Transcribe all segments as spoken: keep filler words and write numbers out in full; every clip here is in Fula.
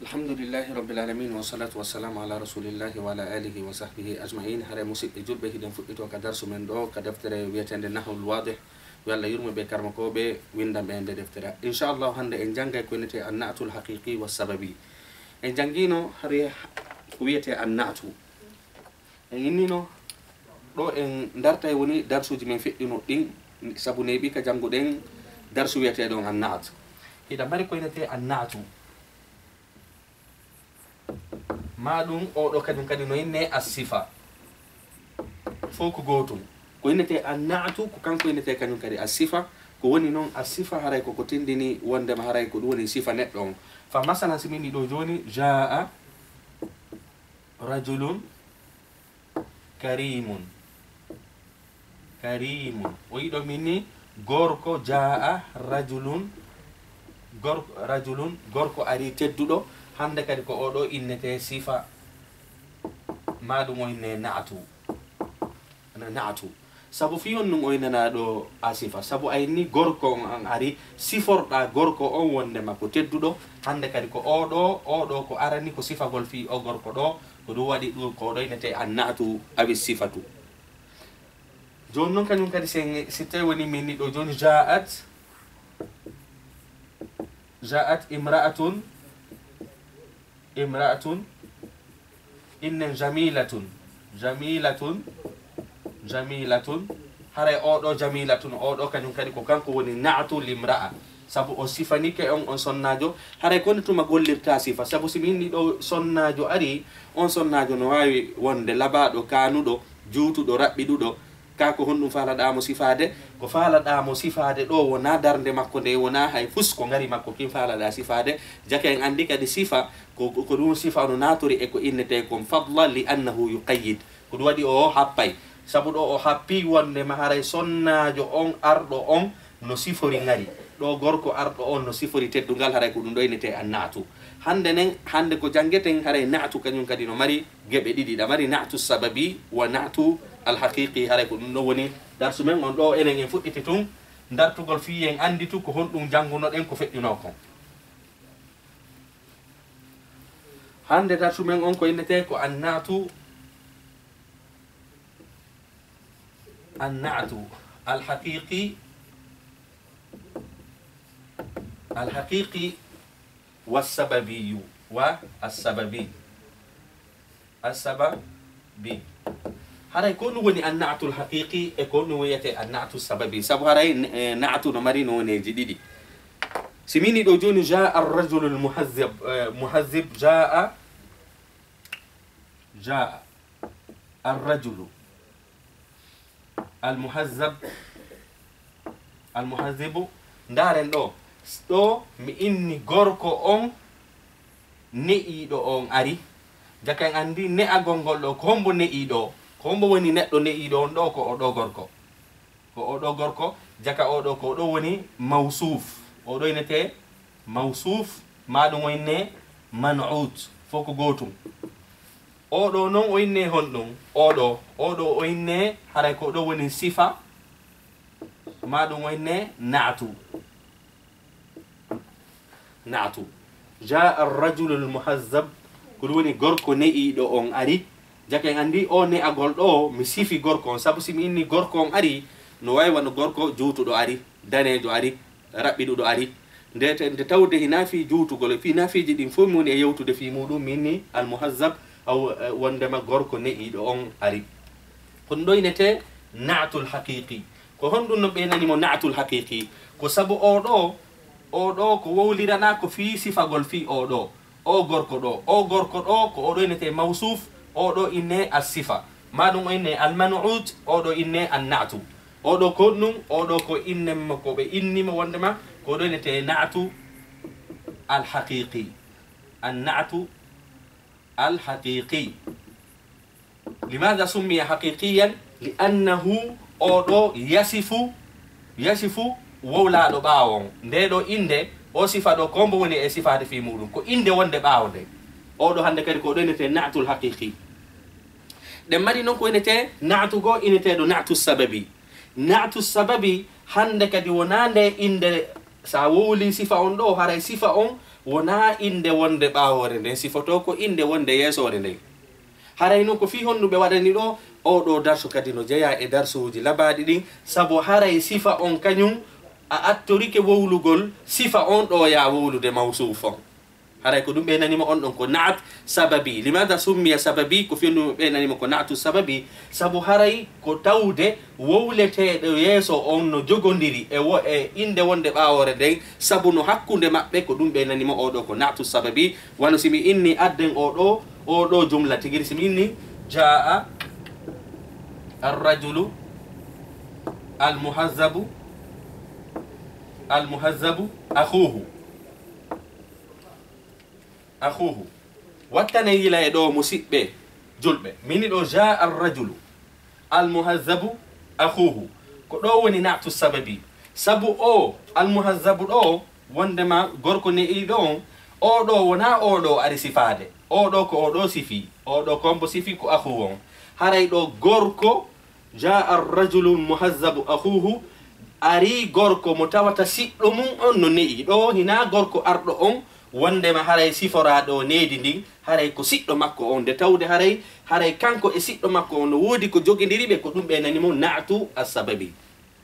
Alhamdulillahi Rabbil Alamin, wa salatu wa salamu ala Rasulillahi wa ala alihi wa sahbihi ajma'in. Hare musidɓe julɓe, hiɗen fuɗɗito ka darsu men ɗo, ka deftere wi'eteende Nahwul Wadih. Yo Allah yurmo ɓe karmakooɓe, windanɓe e nde deftere. Inchallahu, hannde en janngay ko wi'etee anna'tul haqiqi wa sababi. En janngino hari ko wi'etee anna'tu. En innino ɗo en dartay woni darsuuji men feƴƴuno ɗin, sabu neeɓi ka jannguɗen darsu wi'etee ɗon anna'tu. Hiɗa mari ko wi'etee anna'tu. Ma ɗum o ɗo kañum kadi no innee as-sifa. Fof ko gootum. Ko innetee an-na'tu, ko kanko innetee kañum kadi as-sifa. Ko woni noon as-sifa, haray ko ko tindini wondema haray ko ɗum woni sifa neɗɗo on. Fa masalan, si min ɗo jooni, jaa'a rajulun karimun. Karimun. O yiɗo min ni gorko, jaa'a rajulun, gor-, rajulun, gorko ari tedduɗo. Hannde kadi ko o ɗo innetee sifa. Ma ɗum o innee na'tu. Na-, na'tu. Sabu fii honɗum o innanaa ɗo a sifa? Sabu a inni gorko on an ari, siforɗaa gorko on wondema ko tedduɗo. Hannde kadi ko o ɗo, o ɗo ko arani ko sifagol fii o gorko ɗo. Ko ɗum waɗi ɗum, ko o ɗo innetee an-na'tu awi sifatu. Jooni noon kañum kadi si en, si tawi woni min ni ɗo jooni, ja'at, ja'at imra'atun, imra'atun, innen jamilatun, jamilatun, jamilatun. Haray o ɗo jamilatun, o ɗo kañum kadi ko kanko woni na'tu limra'a. Sabu o sifanike on, on sonnaajo. Haray ko honde tuma gollirta sifa? Sabu si min ni ɗo sonnaajo ari, on sonnaajo no waawi wonde labaaɗo, kaanuɗo, juutuɗo, raɓɓiɗuɗo. Kaa ko honɗum faalaɗaa mo sifaade? Ko faalaɗaa mo sifaade ɗo wonaa darnde makko nde, wonaa hay fus ko ngari makko kin faalaɗaa sifaade. Jaka en anndi kadi sifa, ko, ko, ko ɗum sifa no naaturi e ko innetee kon fadla li annahu yuqayyid. Ko ɗum waɗi o happay. Sabu ɗo o happii wondema haray sonnaajo on, arɗo on, no sifori ngari. Ɗo gorko arɗo on no sifori teddungal, haray ko ɗum ɗo innetee an-na'tu. Hannde nen, hannde ko janngeten, haray na'tu kañum kadi no mari geɓe ɗiɗi. Ɗa mari na'tu sababi wa na'tu al-haqiqi. Haray ko ɗum ɗo woni darsu men on ɗo, enen en fuɗɗiti tun dartugol fii en annditu ko honɗum janngunoɗen ko feƴƴunoo kon. Hannde darsu men on ko innetee ko an-na'tu, an-na'tu al-haqiqi, al-haqiqi wa sababiyu, wa as-sababi. As-sababi. Haray ko ɗum woni an-na'tul haqiqi e ko ɗum wiyetee an-na'tu sababi. Sabu haray, eh, na'tu no mari nooneeji ɗiɗi. Si min ni ɗo jooni, jaa ar-rajulu al-muhazzab, eh, muhazzib, jaa, jaa ar-rajulu al-muhazzab, al-muhazzibu. Ndaaren ɗo, ɗo mi inni gorko on ne'iiɗo on ari. Jaka en anndi ne'agol ngol ɗo, ko hombo ne'iiɗo? Ko hombo woni neɗɗo ne'iiɗo on ɗo? Ko o ɗo gorko. Ko o ɗo gorko, jaka o ɗo, ko o ɗo woni mawsuuf. O ɗo innetee mawsuuf, maa ɗum o innee man'ut, fof ko gootum. O ɗo noon o innee honɗum? O ɗo, o ɗo o innee, haray ko o ɗo woni sifa, maa ɗum o innee na'tu. Na'tu. Jaa ar-rajulu al-muhazzab, ko ɗum woni gorko ne'iiɗo on ari. Jaka en anndi o ne'agol ɗo, mi sifi gorko on. Sabu si mi inni gorko on ari, no waawi wano gorko juutuɗo ari, daneejo ari, raɓɓiɗuɗo ari. Nde te-, nde tawde hinaa fii juutugol, fii hinaa fiiji ɗin fof mi woni e yewtude fii muuɗum, mi inni al-muhazzab, aw, eh, wondema gorko ne'iiɗo on ari. Ko ɗum ɗo innetee na'tul haqiqi. Ko honɗum no ɓe nani mo na'tul haqiqi? Ko sabu o ɗo, o ɗo ko wowliranaa ko fii sifagol fii o ɗo. O gorko ɗo, o gorko ɗo, ko o ɗo innetee mawsuuf, o ɗo innee as-sifa. Maa ɗum o innee al-man'ut, o ɗo innee an-na'tu. O ɗo ko ɗum, o ɗo ko inne mo, ko ɓe inni mo wondema, ko o ɗo innetee na'tu al-haqiqi. An-na'tu al-haqiqi. Limaada summiya haqiqiyan? Li annahu, o ɗo yasifu, yasifu wowlaaɗo ɓaawo on. Nde ɗo innde, o sifa ɗo, ko mbo woni e sifaade fii muuɗum? Ko innde wonde ɓaawo nde. O ɗo hannde kadi ko ɗo innetee na'tul haqiqi. Ɗen mari noon ko innetee na'tu goo, inneteeɗo na'tu sababi. Na'tu sababi hannde kadi wonaa nde innde, so a wowlii sifa on ɗo, haray sifa on Wonaa innde wonnde ɓaawoore nden sifoto, ko innde wonnde yeesoore nden. Haray non ko fii honɗum ɓe waɗani ɗoo? Oo ɗoo darsu kadi no jeyaa e darsuuji labaaɗi ɗin, sabu haray sifa on kañum a attorike wowlugol sifa on ɗoo yaa wowlude mawsuuf on. Haray ko ɗum ɓe nanimo on ɗon ko naat sababi. Limaada summiya sababi? Ko fii honɗum ɓe nanimo ko naatu sababi? Sabu haray ko tawde wowleteeɗo yeeso on no jogondiri e wo-, e innde wonnde ɓaawoore nden, sabu no hakkunde maɓɓe, ko ɗum ɓe nanimo oo ɗoo ko naatu sababi. Wano si mi inni adden oo ɗoo, oo ɗoo jumla tigiri, si mi inni jaa arrajulu almuhazzabu, almuhazzabu akhuhu. Akhuhu. Wattane yila e ɗoo, musiɓɓe julɓe. Mini ɗoo, jaa arrajulu almuhazzabu akhuhu. Ko ɗoo woni naatu sababi. Sabu oo almuhazzabu ɗoo, wondema gorko ne'iiɗo on, oo ɗoo wonaa oo ɗoo ari sifaade. Oo ɗoo ko oo ɗoo sifi. Oo ɗoo ko hombo sifi? Ko akhuhu on. Haray ɗoo gorko, jaa arrajulu almuhazzabu akhuhu, arii gorko mo tawata siɗɗo mum on no ne'i. Ɗoo hinaa gorko arɗo on, wondema haray siforaaɗo needi ndin, haray ko siɗɗo makko on. Nde tawde haray, haray kanko e siɗɗo makko on no woodi ko jogindiri ɓe, ko ɗum ɓe nanimo naatu assababi.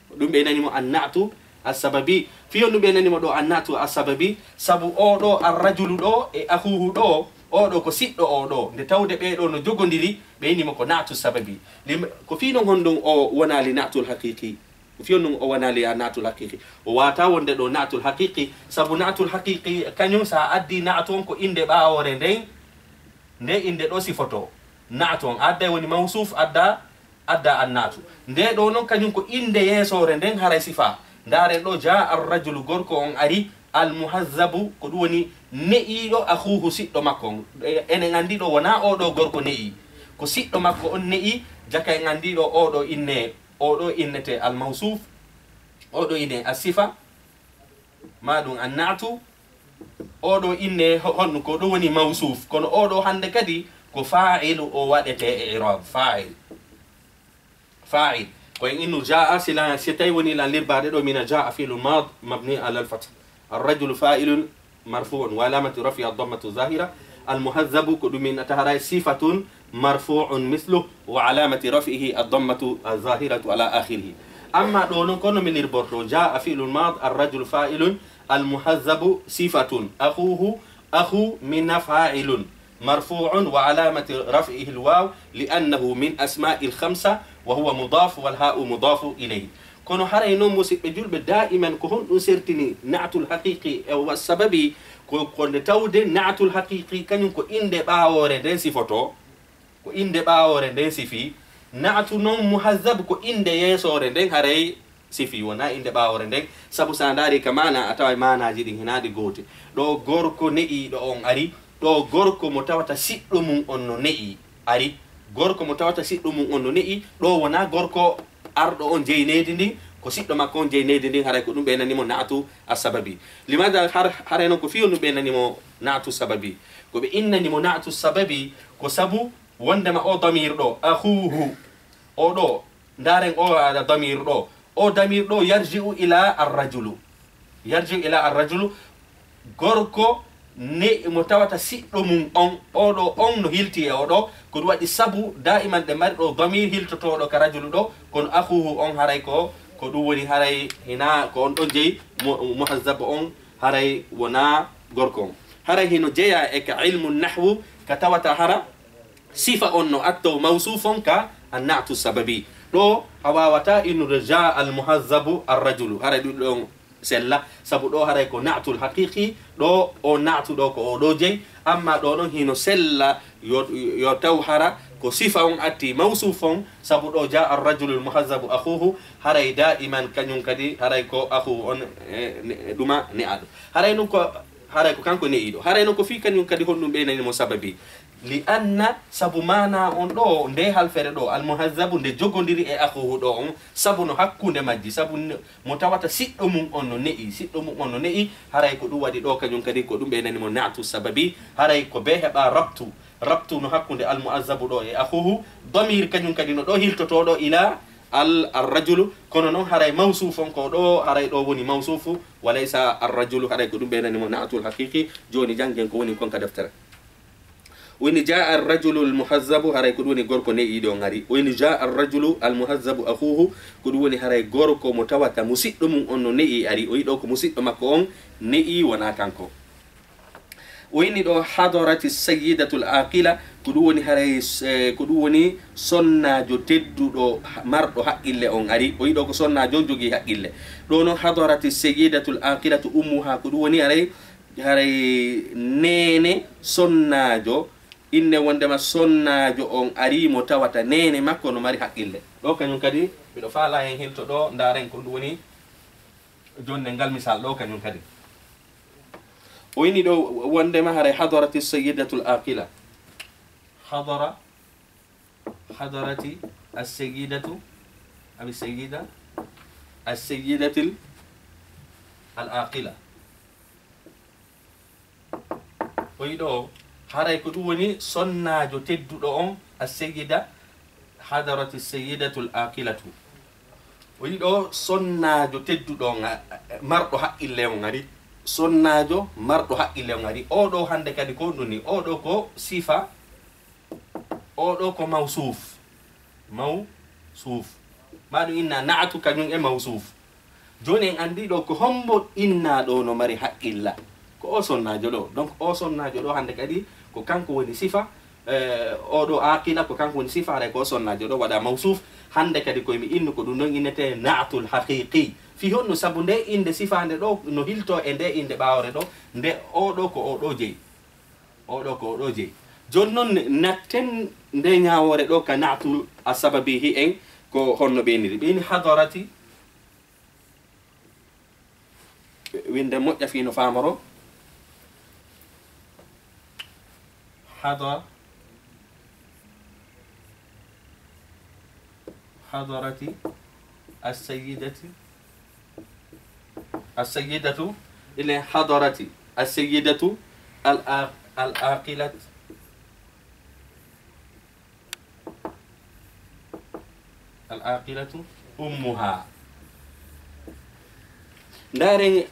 Ko ɗum ɓe nanimo annaatu assababi. Fii honɗum ɓe nanimo ɗoo annaatu assababi? Sabu oo ɗoo arrajulu ɗoo e akhuhu ɗoo, oo ɗoo ko siɗɗo oo ɗoo. Nde tawde ɓee ɗoo no jogondiri, ɓe innimo ko naatu sababi. Lim-, ko fii non honɗum o wonaali naatul haqiqi? Ko fii honɗum o wonaali yaa naatul haqiqi? O waawataa wonde ɗoo naatul haqiqi, sabu naatul haqiqi kañum, si a addii naatu on, ko innde ɓaawoore nden, nde innde ɗoo sifoto. Naatu on adday woni mawsuuf, adda, adda annaatu. Nde ɗoo non kañum ko innde yeesoore nden haray sifa. Ndaaren ɗoo, jaa arrajulu, gorko on ari, almuhazzabu, ko ɗum woni ne'iiɗo, akhuhu, siɗɗo makko on. E-, enen anndi ɗoo wonaa oo ɗoo gorko ne'i. Ko siɗɗo makko on ne'i, jaka en anndi ɗoo oo ɗoo inne, oo ɗoo innete almawsuuf, oo ɗoo inne assifa, maa ɗum annaatu, oo ɗoo inne ho-, honɗum ko ɗum woni mawsuuf. Kono oo ɗoo hannde kadi ko faa'ilu o waɗetee i'raab, faa'il. Faa'il. Ko en innu jaa'a, si la, si tawi woni lan lirbaade ɗoo, mina jaa'a fi'lun maad mabni alal fath. Arrajulu faa'ilun marfu'un wa alamati raf'ihi ad-dammatu zahira. Almuhazzabu ko ɗum min atahara sifatun marfu'un mislu wa alamati raf'ihi ad-dammatu az-zahiratu ala akhirih. Amma ɗoo non kono mi lirborto, jaa'a fi'lun maad, arrajulu faa'ilun, almuhazzabu sifatun, akhuhu, akhu minna fa'ilun. مرفوع وعلامة رفعه الواو لأنه من أسماء الخمسة وهو مضاف والهاء مضاف إليه. Kono haray non, musiɓɓe julɓe, daa'iman ko honɗum sertini na'tul haqiqi e wa sababi? Ko, ko nde tawde na'tul haqiqi kañum ko innde ɓaawoore nden sifoto, ko innde ɓaawoore nden sifi. Na'tu non muhazzab ko innde yeesoore nden haray sifi, wonaa innde ɓaawoore nden, sabu so a ndaari ka maana, a taway maanaaji ɗin hinaa ɗi goote. Ɗoo gorko ne'iiɗo on ari, ɗoo gorko mo tawata siɗɗo mum on no ne'i ari. Gorko mo tawata siɗɗo mum on no ne'i, ɗoo wonaa gorko arɗo on jeyi needi ndin, ko siɗɗo makko on jeyi needi ndin, haray ko ɗum ɓe nani mo na'tu assababi. Limaada har-, haray non ko fii on ɗum ɓe nani mo na'tu sababi? Ko ɓe innani mo na'tu sababi, ko sabu wondema o damir ɗoo, akhuhu, o ɗoo, ndaaren o, a, damir ɗoo. O damir ɗoo yarji'u ila arrajulu. Yarji'u ila arrajulu. Gorko ne mo tawata siɗɗo mum on, o ɗoo on no hilti e o ɗoo. Ko ɗum waɗi sabu daa'iman ɗe mari ɗoo damir hiltotooɗo ka rajulu ɗoo, kono akhuhu on haray ko, ko ɗum woni haray hinaa ko on ɗon jeyi, mo, muhazzab on haray wonaa gorko on. Haray hino jeyaa e ka ilmu nahwu, ka tawata hara sifa on no atto mawsuuf on ka anna'tu sababi. Ɗoo a waawataa innude jaa almuhazzabu arrajulu. Haray ɗum ɗon sella, sabu ɗoo haray ko na'tul haqiqi, ɗoo o na'tu ɗoo ko o ɗoo jeyi, amma ɗoo ɗon hino sella yo, yo taw hara ko sifa on atti mawsuuf on, sabu ɗoo jaa arrajulu almuhazzabu akhuhu, haray daa'iman kañum kadi haray ko akhuhu on, e, ne, ɗuma ne'aɗo. Haray ɗum ko, haray ko kanko ne'iiɗo. Haray non ko fii kañum kadi honɗum ɓe nani mo sababi? Li anna, sabu maanaa on ɗoo, nde halfere ɗoo, almuhazzabu, nde jogondiri e akhuhu ɗoo on, sabu no hakkunde majji, sabu n-, mo tawata siɗɗo mum on no ne'i, siɗɗo mum on no ne'i, haray ko ɗum waɗi ɗoo kañum kadi ko ɗum ɓe nani mo na'tu sababi, haray ko bee heɓa rabtu, rabtu no hakkunde almuhazzabu ɗoo e akhuhu, damir kañum kadi no ɗoo hiltotooɗo ila Al, arrajulu, kono noon haray mawsuuf on ko ɗo, haray ɗo woni mawsuufu, wa laysa arrajulu, haray ko ɗum ɓe nani mo na'tul haqiqi. Jooni janngen ko woni kon ka deftere. O woni jaa arrajulu almuhazzabu, haray ko ɗum woni gorko ne'iiɗo on ari. O woni jaa arrajulu almuhazzabu akhuhu, ko ɗum woni haray gorko mo tawata musiɗɗo mum on no ne'i ari. O yiɗo ko musiɗɗo makko on ne'i, wonaa kanko. O inni ɗo hadarati sayyidatul aqila, ko ɗum woni haray, eh, ko ɗum woni sonnaajo tedduɗo, ha-, marɗo haqqille on ari. O yiɗo ko sonnaajo on jogii haqqille. Ɗo noon hadarati sayyidatul aqilatu ummuha, ko ɗum woni haray, haray neene sonnaajo, inne wondema sonnaajo on ari mo tawata neene makko no mari haqqille. Ɗo kañum kadi, miɗo faala hen hilto ɗo, ndaaren ko ɗum woni jonne ngal misal ɗo kañum kadi. O ini ɗo wondema haray hadarati sayyidatul aqila. Hadara, hadarati as-sayyidatu, abi sayyida, as-sayyidatil al aqila. O yi ɗo, haray ko ɗum woni sonnaajo tedduɗo on, as-sayyida, hadarati sayyidatul aqilatu. O yi ɗo sonnaajo tedduɗo on, a, a, marɗo haqqille on ari. Sonnaajo marɗo haqqille on ari. O ɗo hannde kadi ko ɗum ni, o ɗo ko sifa, o ɗo ko mawsuuf. Mawsuuf. Ma ɗum inna na'atu kañum e mawsuuf. Jooni en anndi ɗo ko hombo inna ɗo no mari haqqilla. Ko o sonnaajo ɗo. Donc o sonnaajo ɗo hannde kadi ko kanko woni sifa, eh, o ɗo aqila ko kanko woni sifa, haray ko o sonnaajo ɗo waɗa mawsuuf. Hannde kadi koye mi innu ko ɗum ɗon innete na'tul haqiqi. Fi honno? Sabu nde innde sifaande ɗo no hilto e nde innde ɓaawore ɗo, nde o ɗo ko o ɗo jeyi. O ɗo ko o ɗo jeyi. Jooni noon natten nde ñaawoore ɗo ka na'tul asababi hi en ko honno ɓeyniri. Ɓeyni hadarati, winde moƴƴa fii no faamoro. Hada-, hadarati as-sayyidati, as-sayyidatu, ile hadarati as-sayyidatu al-a-, al-aqilat. Al-aqilatu ummuha. Ndaare,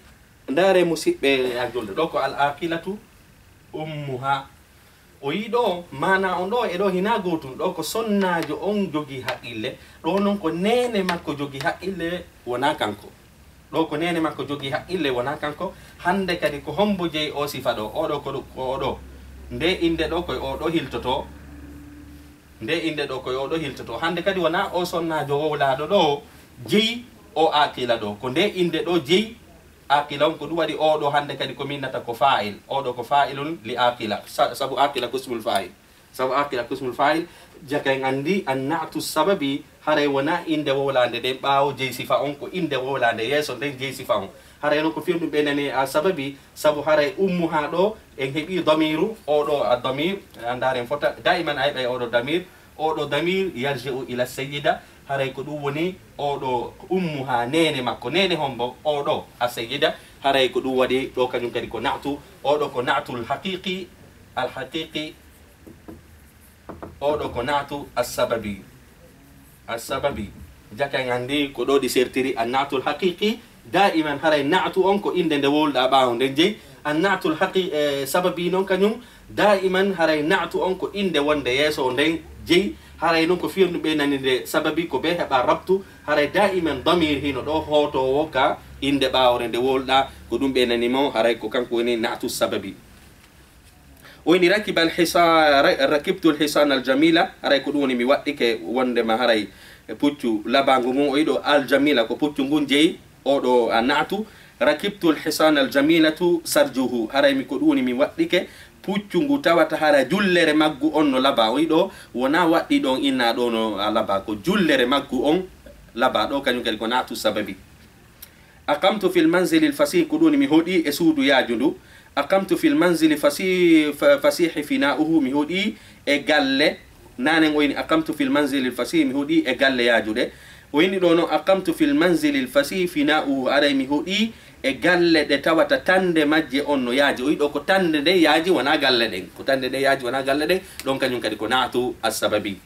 ndaare musiɓɓe ya julde. Ɗo ko al-aqilatu ummuha. O yi ɗo, maana on ɗo e ɗo hinaa gootum. Ɗo ko sonnaajo on jogii haqqille. Ɗo noon ko neene makko jogii haqqille, wonaa kanko. Ɗo ko neene makko jogii haqqille, wonaa kanko. Hannde kadi ko hombo jeyi o sifa ɗo? O ɗo ko ɗo, ko o ɗo. Nde innde ɗo koye o ɗo hiltotoo. Nde innde ɗo koye o ɗo hiltotoo. Hannde kadi wonaa o sonnaajo wowlaaɗo ɗo jeyi o aqila ɗo. Ko nde innde ɗo jeyi aqila on, ko ɗum waɗi o ɗo hannde kadi ko min nata ko fa'il. O ɗo ko fa'ilun li aqila. Sa-, sabu aqila ko ismul fa'il. Sabu aqila ko ismul fa'il, jaka en anndi an na'tu sababi, haray wonaa innde wowlaande nden ɓaawo jeyi sifa on, ko innde wowlaande yeeso nden jeyi sifa on. Haray noon ko fii ɗum ɓe nani a sababi, sabu haray ummuha ɗo en heɓi damiru, o ɗo a damir, a ndaaren fota, daiman a heɓay o ɗo damir, o ɗo damir yarji'u ila sayyida, haray ko ɗum woni o ɗo ummuha neene makko, neene hombo, o ɗo a sayyida, haray ko ɗum waɗi ɗo kañum kadi ko na'tu, o ɗo ko na'tul haqiqi, al haqiqi, o ɗo ko na'tu as-sababi. As-sababi. Jaka en anndi ko ɗo ɗi sertiri an-na'tul haqiqi. Daiman haray na'tu on ko innde nde wowluɗaa ɓaawo nden jeyi. An-na'tul haqi-, eh, sababi noon kañum. Daiman haray na'tu on ko innde wonde yeeso nden jeyi. Haray noon ko fii ɗum ɓe nani nde sababi ko ɓe heɓa rabtu. Haray daiman damir hino ɗo hootoowo ka innde ɓaawore nde wowluɗaa. Ko ɗum ɓe nani mo haray ko kanko woni na'tu sababi. O woni rakiba al-hisa-, ra-, rakibtu al-hisana al-jamila, haray ko ɗum woni mi waɗɗike wondema haray puccu labangu ngun, o yi ɗo al-jamila ko puccu ngun jeyi, o ɗo a na'tu. Rakibtu al-hisana al-jamilatu sarjuhu, haray mi ko ɗum woni mi waɗɗike puccu ngu tawata hara jullere maggu on no laba, o yi ɗo wonaa waɗɗi ɗon inna ɗo no a laba, ko jullere maggu on laba, ɗo kañum kadi ko na'tu sababi. Aqamtu fil manzilil fasih, ko ɗum woni mi hoɗi e suudu yaajundu. Aqamtu fil manzili fasi-, fa-, fasihi fina'uhu, mi hoɗi e galle. Nanen o ini aqamtu fil manzilil fasih, mi hoɗi e galle yaajuɗe. O ini ɗo noon aqamtu fil manzilil fasih fina'uhu, aray mi hoɗi e galle ɗe tawata tande majje on no yaaji. O yi ɗo ko tande nden yaaji wonaa galle ɗen. Ko tande nden yaaji wonaa galle ɗen. Ɗon kañum kadi ko na'tu as-sababi.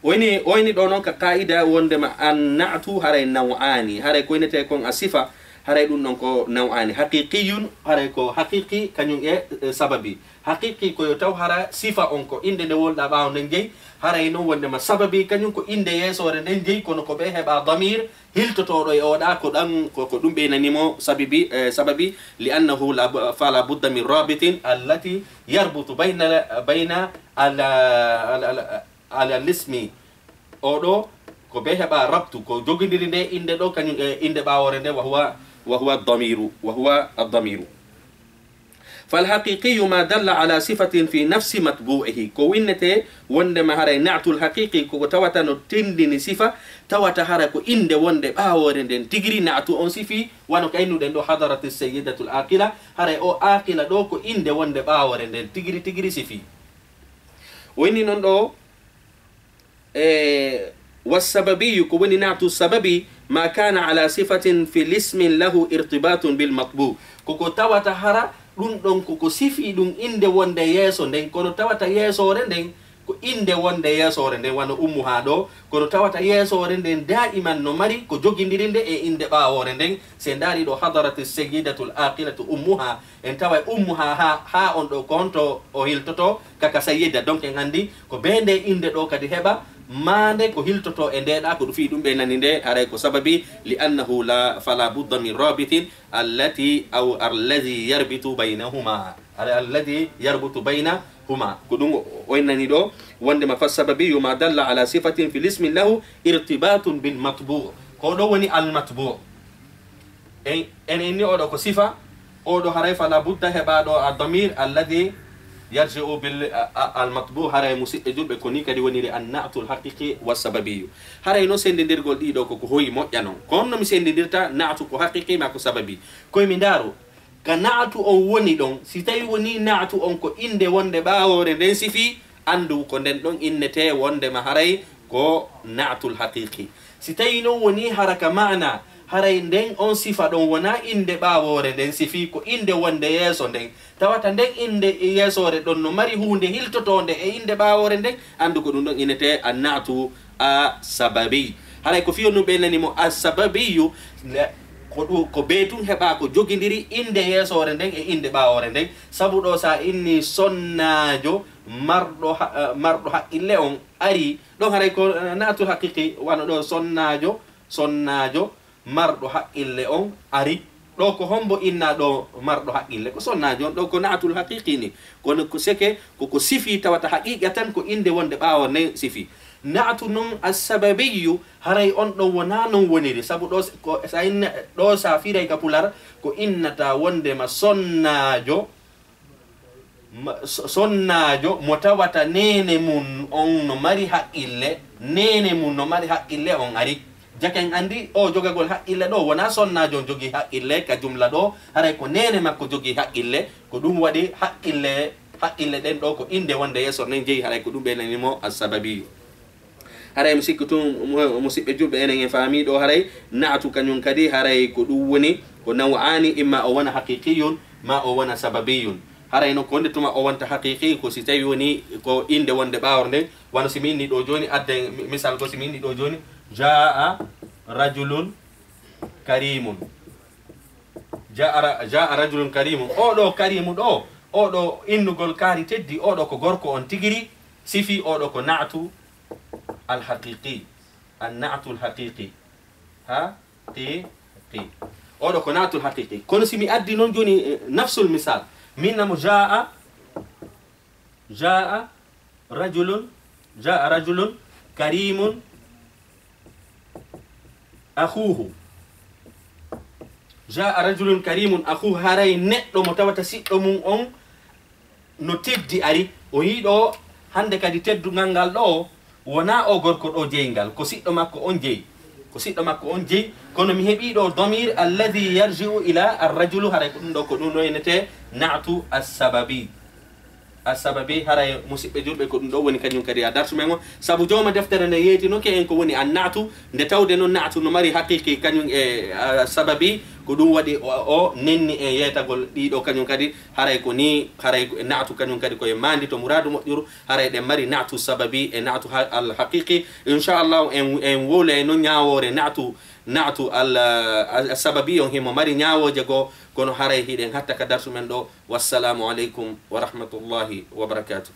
Woni, woni ɗo noon ka qaa'ida wondema an na'tu haray naw'aani, haray ko innetee kon a sifa, haray ɗum ɗon ko naw'aani. Haqiqiyun, haray ko haqiqi, kañum e, e, sababi. Haqiqi ko yo taw hara sifa on ko innde nde wonɗaa ɓaawo nden jeyi, haray noon wondema sababi, kañum ko innde yeesoore nden jeyi, kono ko ɓe heɓa damir, hiltotooɗo e oɗa, ko ɗan, ko, ko ɗum ɓeynani mo sabibi, eh, sababi, li annahu la bu-, fala budda min rabitin allati yarbutu bayna, bayna ala, ala, ala, ala lismi. Oɗo, ko ɓe heɓa rabtu, ko jogindiri nde innde ɗo, kañum e innde ɓaawoore nde, wa huwa, wa huwa damiru, wa huwa ad-damiru. فالحقيقي ما دل على صفة في نفس مطبوعه. Ko winnetee wondema haray na'tul haqiqi ko ko tawata no tindini sifa, tawata hara ko innde wonde ɓaawoore nden tigiri na'tu on sifi, wano kaynuɗen ɗo hadarati sayyidatul aqila, haray o aqila ɗo ko innde wonde ɓaawoore nden tigiri tigiri sifi. O inni noon ɗo, e, والسببي, ko woni na'tu sababi, ما كان على صفة في الاسم له ارتباط بالمطبوع. Ko ko tawata hara ɗum ɗon ko ko sifi ɗum innde wonde yeeso nden, kono tawata yeesoore nden ko innde wonde yeesoore nden, wano ummuha ɗo, kono tawata yeesoore nden daa'iman no mari ko jogindiri nde e innde ɓaawoore nden. Se ndaari ɗo hadarati sayyidatul aqilatu ummuha, en tawa ummuha ha, ha on ɗo ko honto o hiltoto, kaka sayyida. Donc en anndi ko be nde innde ɗo kadi heɓa, maande ko hiltoto e ndeɗa, ko ɗum fii ɗum ɓe nani nde, haray ko sababi, li annahu la, fala budda min rabitin allati aw alladhi yarbitu baynahuma. Ala alladhi yarbutu baynahuma. Ko ɗum o, o innani ɗo, wondema fa sababiyu ma dalla ala sifatin fil ismi lahu irtibatun bil matbu'. Ko ɗo woni al matbu'. En, en inni oɗo ko sifa, oɗo haray fala budda heɓa ɗo a damir alladhi yarji'u bil, a, a, al matbu', haray musiɓɓe julɓe ko ni kadi woniri an na'tul haqiqi wa sababiyu. Haray no sendindirgol ɗiɗo ko ko hoyi moƴƴa non. Kono no mi sendindirta na'tu ko haqiqi ma ko sababi. Koy mi ndaaru, ka na'tu on woni ɗon, si tawi woni na'tu on ko innde wonde ɓaawoore nden sifi, anndu ko nden ɗon innetee wondema haray ko na'tul haqiqi. Si tawi non woni hara ka maana, haray nden on sifa ɗon wona innde ɓaawoore nden sifi, ko innde wonde yeeso nden. Tawata nden innde yeesoore ɗon no mari huunde hiltotoonde e innde ɓaawoore nden, anndu ko ɗum ɗon innetee an na'tu a sababi. Haray ko fiyo ɗum ɓe nani mo a sababiyu, le-, ko ɗu-, ko be tun heɓa ko jogindiri innde yeesoore nden e innde ɓaawoore nden. Sabu ɗo sa inni sonnaajo marɗo ha-, eh, marɗo haqqille on ari, ɗon haray ko, eh, na'tul haqiqi, wano ɗo sonnaajo, sonnaajo marɗo haqqille on ari. Ɗo ko hombo inna ɗo marɗo haqqille? Ko sonnaajo on, ɗo ko na'tul haqiqi ni. Kono ko seke, ko, ko sifi tawata haqiqa tan ko innde wonde ɓaawo nden sifi. Na'tu non as-sababiyyu, haray on ɗon wona non woniri. Sabu ɗo s-, ko, sa inna, ɗo sa firay ka pular, ko innata wondema sonnaajo, ma-, so-, sonnaajo mo tawata neene mun on no mari haqqille, neene mun no mari haqqille on ari. Jaka en anndi o jogagol haqqille ɗo, wona sonnaajo on jogii haqqille ka jumla ɗo, haray ko neene makko jogii haqqille, ko ɗum waɗi haqqille, haqqille ɗen ɗo ko innde wonde yeeso nden jeyi, haray ko ɗum ɓe nani mo as-sababiyu. Haray mi sikki tun, mu-, musiɓɓe julɓe, enen en faami ɗo, haray na'tu kañum kadi, haray ko ɗum woni, ko naw'aani, imma o wona haqiqiyun, ma o wona sababiyun. Haray no ko wonde tuma o wonta haqiqi, ko si tawi woni ko innde wonde ɓaawre nden, wano si mi inni ɗo jooni, adden mi-, misal ko si mi inni ɗo jooni, jaa'a rajulun karimun. Jaa'a ra-, jaa'a rajulun karimun. Oɗo karimu ɗo, oɗo innugol kaari teddi, oɗo ko gorko on tigiri, sifi oɗo ko na'tu al haqiqi. An na'tu al haqiqi. Ha? Qi, qi. Oɗo ko na'tu al haqiqi. Kono si mi addi non jooni, eh, nafsul misal. Min namo jaa'a, jaa'a rajulun, jaa'a rajulun karimun akhuhu. Jaa'a rajulun karimun akhuhu, haray neɗɗo mo tawata siɗɗo mum on no teddi ari. O yii ɗo hannde kadi teddungal ngal ɗo, wona o gorko ɗo jeyngal, ko siɗɗo makko on jeyi. Ko siɗɗo makko on jeyi, kono mi heɓii ɗo damir alladhi yarji'u ila ar-rajulu, haray ko ɗum ɗo, ko ɗum ɗo innetee na'tu as-sababi. Assababi, haray musiɓɓe julɓe, ko ɗum ɗo woni kañum kadi a darsu men o. Sabu jooma deftere nde yeetinoke en ko woni an naatu, nde tawde noon naatu no mari haqiqi kañum e, a, sababi, ko ɗum waɗi o, o nenni en yeetagol ɗiɗo kañum kadi. Haray ko ni, haray ko e naatu kañum kadi ko e maandi to muraadu moƴƴuru, haray ɗen mari naatu sababi e naatu ha-, al haqiqi. Inchallahu en, en wowlay noon ñaawoore naatu, naatu al, al sababi on himo mari ñaawooje goo, kono haray hiɗen hatta ka darsu men ɗo. Wassalamu aleykum wa rahmatullahi wa barakatuh.